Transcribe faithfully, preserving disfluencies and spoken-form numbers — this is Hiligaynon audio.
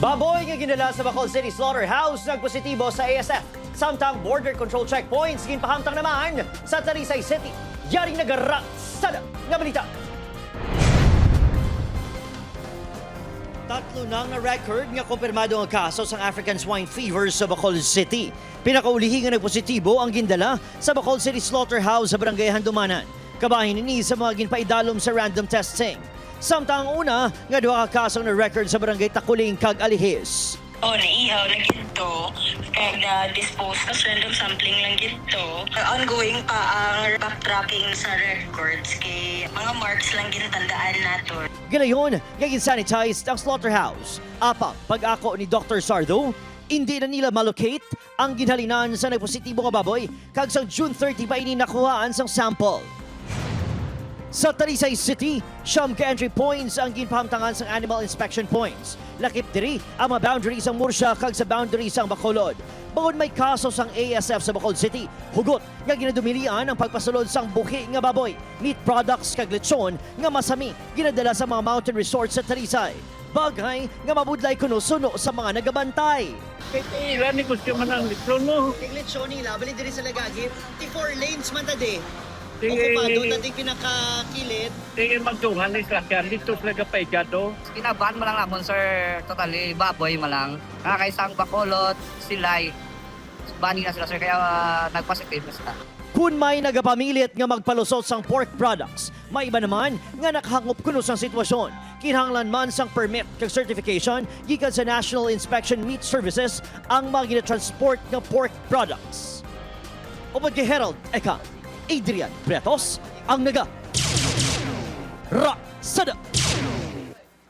Baboy nga gindala sa Bacolod City Slaughterhouse nagpositibo sa A S F, samtang border control checkpoints ginpahamtang naman sa Talisay City. Yaring nagaraksada nga balita. Tatlo na nga record nga kumpirmado nga kaso sang African Swine Fever sa Bacolod City. Pinakaulihi nga nagpositibo ang gindala sa Bacolod City Slaughterhouse sa Barangay Handumanan. Kabahin ini sa mga ginpaidalom sa random testing. Samtang ang una nga duha ka kaso na record sa Barangay Takuling kag Alihis. Oh, naihaw na gid to. Kag na-dispose, tas random sampling lang gid to. Ongoing pa ang backtracking sa records, kay mga marks lang ginatandaan naton. Ganayon nga gin-sanitize ang slaughterhouse. Apang pag-ako ni Doctor Sardo, hindi na nila ma-locate ang ginhalinan sa nagpositibo nga baboy, kag sang June thirty pa ini nakuhaan sang sample. Sa Talisay City, siyam ka entry points ang ginpahamtangan sang animal inspection points. Lakip diri ang mga boundary sang Murcia kag sa boundary sang Bacolod. Bangod may kaso sang A S F sa Bacolod City, hugot nga ginadumilian ang pagpasulod sang buhi nga baboy, meat products kag lechon nga masami ginadala sa mga mountain resort sa Talisay. Bagay nga mabudlay kuno suno sa mga nagabantay. Kay ila negosyo man ang lechon, no? Tig lechon nila, bali diri sa Lagagip. Ti four lanes man ta di. Sige. Okupado ta di pinakakilid. Sige, magdungan ni sasakyan. Dito sila kapaigado. Kinaban mo lang namon, sir, totally baboy mo lang. Nakakaisang Bacolod, Silay. Bani na sila, sir, kaya, ah, nagpositive na sila. Kun may nagapamilit nga magpalusot sang pork products, may iba naman nga nakahangop kuno sang sitwasyon. Kinahanglan man sang permit kag certification gikan sa National Inspection Meat Services ang mga ginatransport nga pork products. Upod kay Harold Eka, Adrian Bretos, ang naga Raksada.